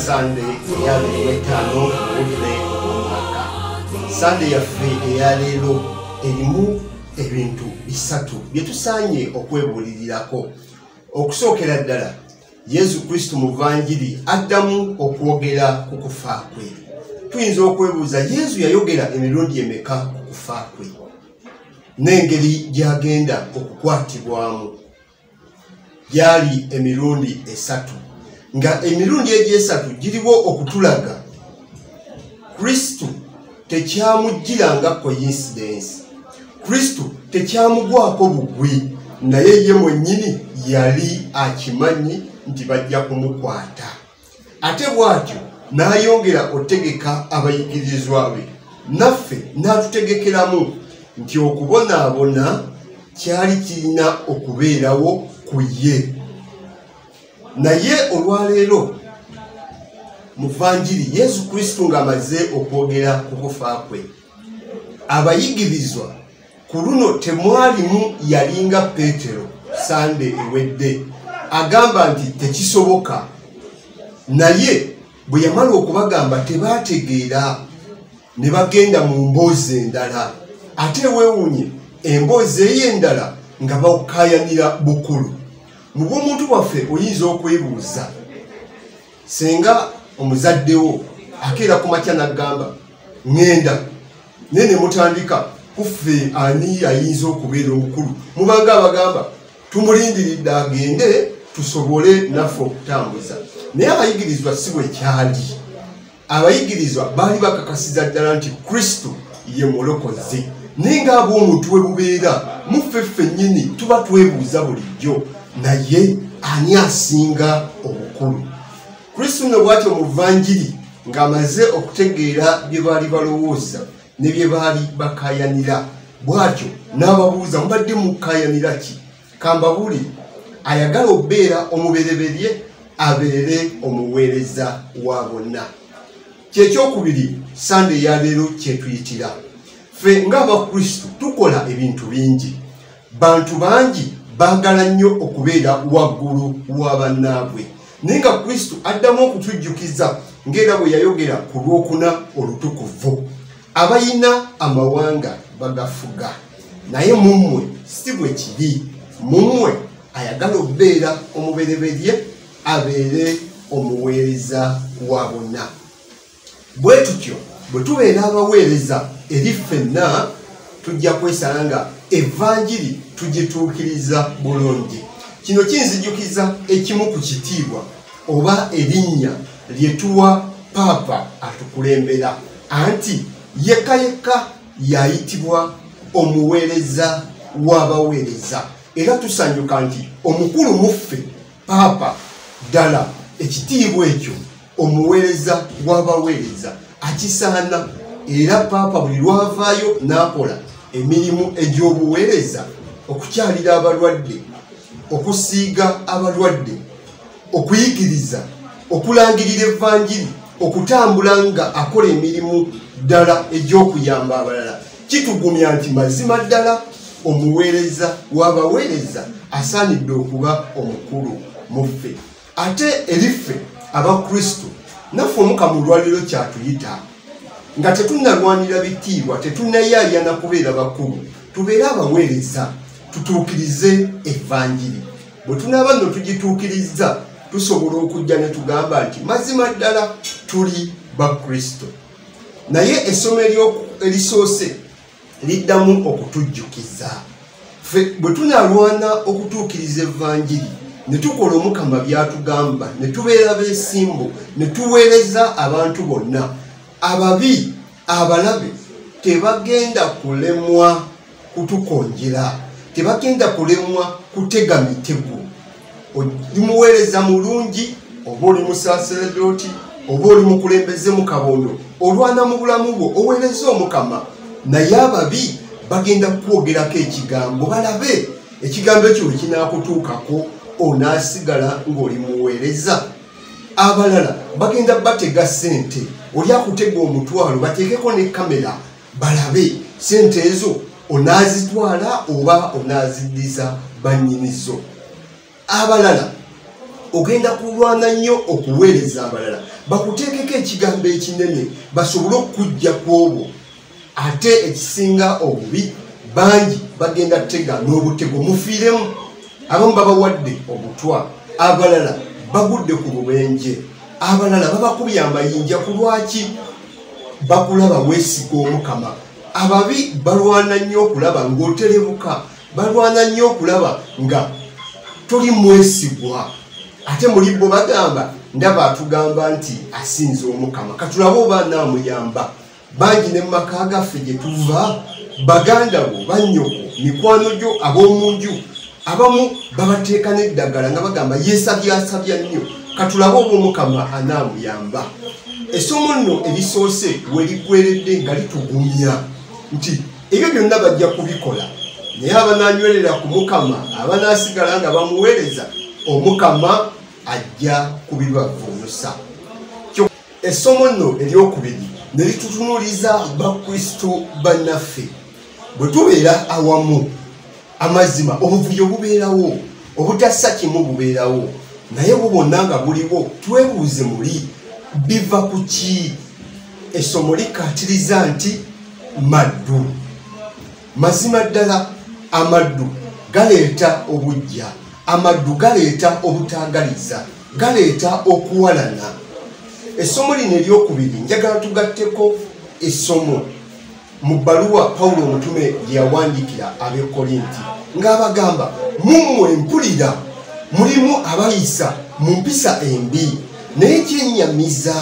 Sande eya 25 obudde omwaka. Sande yaffe eyaleero erimu ebintu bisatu bye tusaanye okwebuulirirako. Okusookera ddala, Yesu Kristo mu Vanjiri addamu okwogera ku kufa kwe. Tuyinza okwebuuza, Yesu yayogera emirundi emeka ku kufa kwe n'engeri gy'agenda okukwatibwamu? Gyali emirundi esatu, nga emirundi egyo esatu giriwo okutulaga Kristo tekyamujjiranga coincidence, Kristo tekyamugwako bugwi, naye ye mwennyini yali akimanyi nti bajja kumukwata. Ate bw'atyo n'ayongera otegeka abayigirizwa be, naffe n'atutegekeramu nti okubonaabona kyali kirina okubeerawo ku ye. Naye olwaleero mu Vanjiri, Yesu Kristo ng'amaze okwogera ku kufa kwe, abayigirizwa ku luno temwalimu yalinga Peetero Sande ewedde agamba nti tekisoboka, naye bwe yamala okubagamba tebaategeera ne bagenda mu mboozi endala. Ate weewuunye emboozi eyo endala nga bakaayanira bukulu. Mu bw'omuntu bwaffe oyinza okwebuuza, singa omuzaddewo akeera ku makya n'agamba ŋŋenda, naye ne mutandika kuffe ani ayinza okubeera omukulu, mubanga abagamba tumulindiridde agende tusobole naffe okutambuza. Naye abayigirizwa si bwe kyali. Abayigirizwa baali bakakasiza ddala nti Kristo ye mulokozi, naye ng'ab'omuntu we bubeera muffe ffennyini tuba twebuuza bulijjo, naye ani asinga obukulu? Kristo nno bw'atyo mu Vanjiri ng'amaze okutegeera bye baali balowooza ne bye baali bakaayanira, bw'atyo n'ababuuza, mubadde mukaayanira ki? Kambabuulire, ayagala okubeera omubereberye abeere omuweereza wa bonna. Kyekyokubiri Sande eyaleero kyetuyitira. Ffe ng'Abakristo tukola ebintu bingi. Bantu bangi baagala nnyo okubeera waggulu wa bannaabwe, naye nga Kristo addamu okutujjukiza ng'era bwe yayogera ku Lwokuna olutukuvu, abayina amawanga bagafuga, naye mummwe si bwe kiri. Mummwe ayagala okubeera omubereberye abeere omuweereza wa bonna. Bwe tutyo bwe tubeera abaweereza eri ffenna, tujja kwesanga nga Evanjiri tugituukiriza bulungi. Kino kinzijukiza ekimu ku kitiibwa oba erinnya lye tuwa Paapa atukulembera, anti yekka yekka yayitibwa omuweereza w'abaweereza. Era tusanyuka nti omukulu muffe Paapa ddala ekitiibwa ekyo omuweereza w'abaweereza akisaana. Era Paapa buli lwavaayo n'akola emirimu egy'obuweereza, okukyalira abalwadde, okusiiga abalwadde, okuyigiriza, okulangirira Evanjiri, okutambula nga akola emirimu ddala egy'okuyamba abalala, kitugumya nti mazima ddala omuweereza w'abaweereza asaanidde okuba omukulu muffe. Ate eriffe Abakristo naffe Omukama olwaleero kyatuyita, nga tetunnalwanira bitiibwa, tetunnayaayana kubeera bakulu, tubeere abaweereza, tutuukirize Evanjiri. Bwe tunaaba nno tugituukiriza, tusobola okujja ne tugamba nti mazima ddala tuli Bakristo. Naye essomo erisoose liddamu okutujjukiza ffe bwe tunalwana okutuukiriza Evanjiri, ne tukola Omukama by'atugamba, ne tubeera beesimbu, ne tuweereza abantu bonna, ababi abalabe tebagenda kulemwa kutukonjera, tebagenda kulemwa kutega mitego. Oli muweereza mulungi, oba oli musaseredooti, oba oli mukulembeze mu kabondo, olwana mu bulamu bwo oweereza Omukama, naye ababi bagenda kukwogerako ekigambo, balabe ekigambo ekyo bwe kinaakutuukako onaasigala ng'oli muweereza. Abalala bagenda batega ssente, oli akutega omutwalo bateekeko ne kamera balabe ssente ezo onaazitwala oba onaaziddiza bannyinizo. Abalala Ogenda kulwana nnyo okuweereza abalala, bakuteekeko ekigambo ekinene basobole okujja ku obwo. Ate ekisinga obubi, bangi bagenda tega n'obutego mufiiremu. Abamu babawadde obutwa, abalala bagudde ku bubenje, abalala babakubye amayinja. Ku lwaki? Bakulaba weesiga Omukama. Ababi balwana nnyo okulaba ng'oterebuka, balwana nnyo okulaba nga toli mwesigwa. Ate muli bo bagamba, ndaba atugamba nti asinza Omukama, katulabe oba anaamuyamba. Bangi ne mu maka gaffe gye tuva, baganda bo, bannyoko, mikwano gyo, ab'omu nju, abamu babateeka n'eddagala nga bagamba yeesabyasabya nnyo, katulabe oba Omukama anaamuyamba. Essomo nno erisoose we liggweredde nga litugumya nti ebyo byonna bajja kubikola, naye abanaanywerera ku Mukama, abanaasigala nga bamuweereza, Omukama ajja kubibavuunusa. Essomo nno eryokubiri ne litutunuuliza Bakristo bannaffe. Bwe tubeera awamu, amazima obuvuyo bubeerawo, obutassa kimu bubeerawo, naye bwo bwonna nga buliwo, twebuuze muli biva ku ki? Essomo likkaatiriza nti maddu. Mazima ddala amaddu galeeta obuggya, amaddu galeeta obutaagaliza, galeeta okuwalana. Essomo lino eryokubiri njagala tugatteko essomo mu bbaluwa Pawulo omutume gye yawandiikira ab'e Korinti, ng'abagamba, mummwe mpulira mulimu abayisa mu mpisa embi, naye kyennyamiza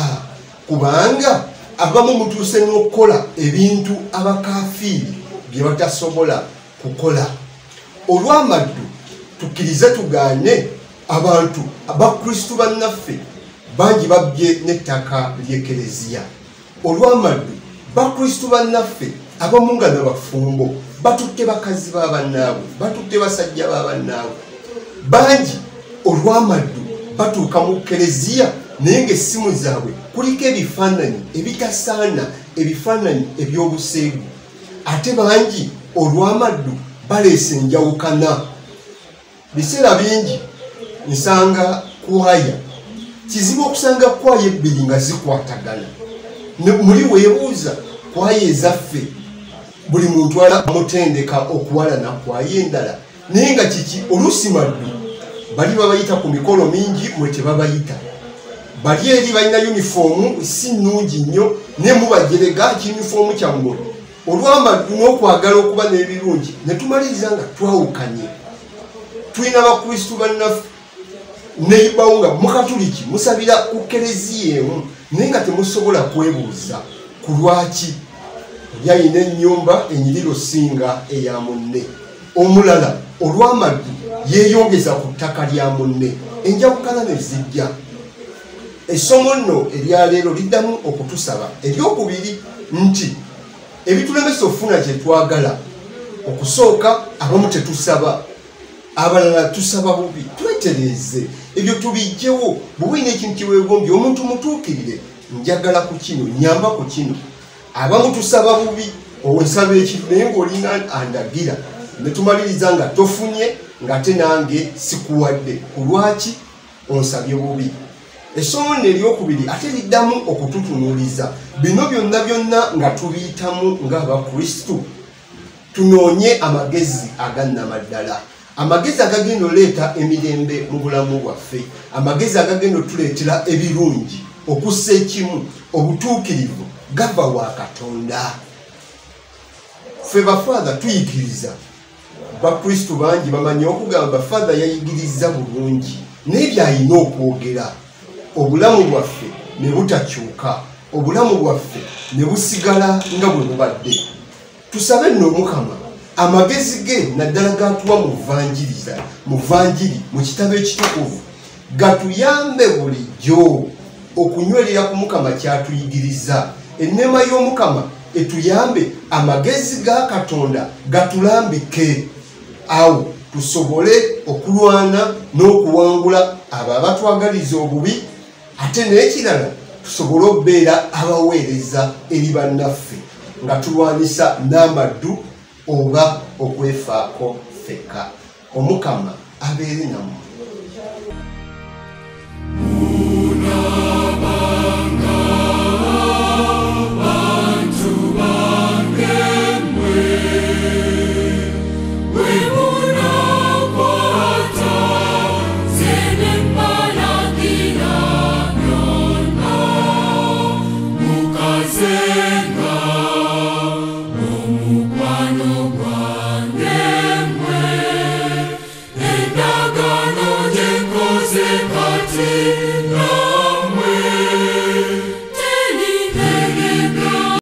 kubanga abamu mutuuse n'okukola ebintu abakafiiri bye batasobola kukola. Olw'amaddu tukkirize tugaane, abantu Abakristu bannaffe bangi babbye n'ettaka ly'Ekereziya. Olw'amaddu Bakristu bannaffe abamu nga nabafumbo batutte bakazi ba bannaabwe, batutte basajja ba bannaabwe. Bangi olw'amaddu batuuka mu kereziya naye ng'essimu zaabwe kuliko ebifaananyi ebitasaana, ebifaananyi eby'obuseegu. Ate bangi olw'amaddu baleese enjawukana. Biseera bingi nsanga kwaya, kizibu okusanga kwaya ebbiri nga zikwatagana. Muli weebuuza kwaya ezaffe buli muntu amutendeka okuwalana kwaya endala, naye nga kiki? Oluusi maddu bali babayita ku mikolo mingi, mwe tebabayita. Bali eri balina yunifoomu si nnungi nnyo, naye mubajerega kiyunifoomu kyammwe. Olw'amaddu n'okwagala okuba n'ebirungi ne tumaliriza nga twawukanye. Tulina Bakristu bannaffe neyibawo nga mukatuliki musabira ku kereziya emu, naye nga temusobola kwebuuza ku lwaki oli alina ennyumba enyiriro singa eya munne. Omulala olw'amaddu yeeyongeza ku ttaka lya munne, enjawukana ne zijja. Essomo nno eryaleero liddamu okutusaba eryokubiri nti ebitulemesa okufuna kye twagala, okusooka abamu tetusaba, abalala tusaba bubi. Twetereeze ebyo tubijjewo. Bw'oba olina ekintu kye weegombye, omuntu mutuukirire, njagala ku kino, nyamba ku kino. Abamu tusaba bubi, onsaba ekintu naye ng'olina andagira, ne tumaliriza nga tofunye, ng'ate nange sikuwadde. Ku lwaki onsabye bubi? Essomo nno eryokubiri ate liddamu okututunuuliza bino byonna byonna nga tubiyitamu ng'Abakristu, tunoonye amagezi agannamaddala, amagezi agagenda oleeta emirembe mu bulamu bwaffe, amagezi agagenda otuleetera ebirungi, okussa ekimu, obutuukirivu gava wa Katonda. Ffe bafaatha tuyigiriza, Bakristu bangi bamanyi okugamba faatha yayigiriza bulungi, naye by'alina okwogera obulamu bwaffe ne butakyuka, obulamu bwaffe ne busigala nga bwe bubadde. Tusabe nno Omukama amagezi ge naddala gatuwa mu vanjiri, mu kitabo ekitukuvu, gatuyambe bulijjo okunywerera ku Mukama kyatuyigiriza. Enneema y'Omukama etuyambe, amagezi ga Katonda gatulambike, awo tusobole okulwana n'okuwangula abo abatwagaliza obubi, ate n'ekirala tusobole okubeera abaweereza eri bannaffe nga tulwanisa n'amaddu oba okwefaako ffekka. Omukama abeere nammwe. Nsi.